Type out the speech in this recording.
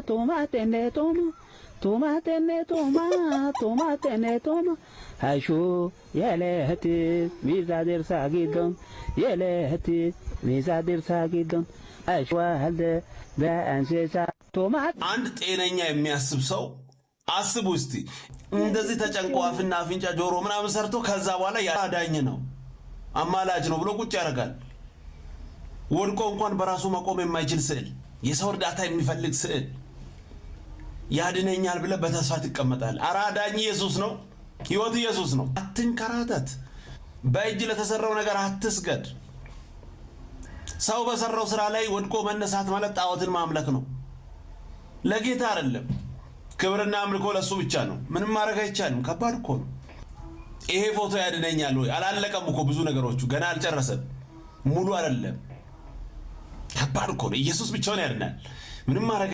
Tumatenne tuma tumatenne tuma tumatenne tuma hashu yelehti miiza dirsa giddon yelehti miiza dirsa giddon ashwa halde በእንስሳ ቱማት። አንድ ጤነኛ የሚያስብ ሰው አስቡ እስቲ፣ እንደዚህ ተጨንቆ አፍና አፍንጫ ጆሮ ምናምን ሰርቶ ከዛ በኋላ አዳኝ ነው አማላጅ ነው ብሎ ቁጭ ያደርጋል። ወድቆ እንኳን በራሱ መቆም የማይችል ስዕል፣ የሰው እርዳታ የሚፈልግ ስዕል ያድነኛል ብለህ በተስፋ ትቀመጣል። ኧረ አዳኝ ኢየሱስ ነው። ህይወት ኢየሱስ ነው። አትንከራተት። በእጅ ለተሰራው ነገር አትስገድ። ሰው በሰራው ስራ ላይ ወድቆ መነሳት ማለት ጣዖትን ማምለክ ነው፣ ለጌታ አይደለም። ክብርና አምልኮ ለሱ ብቻ ነው። ምንም ማድረግ አይቻልም። ከባድ እኮ ነው። ይሄ ፎቶ ያድነኛል ወይ? አላለቀም እኮ፣ ብዙ ነገሮቹ ገና አልጨረሰም። ሙሉ አይደለም። ከባድ እኮ ነው። ኢየሱስ ብቻውን ያድናል። ምንም ማድረግ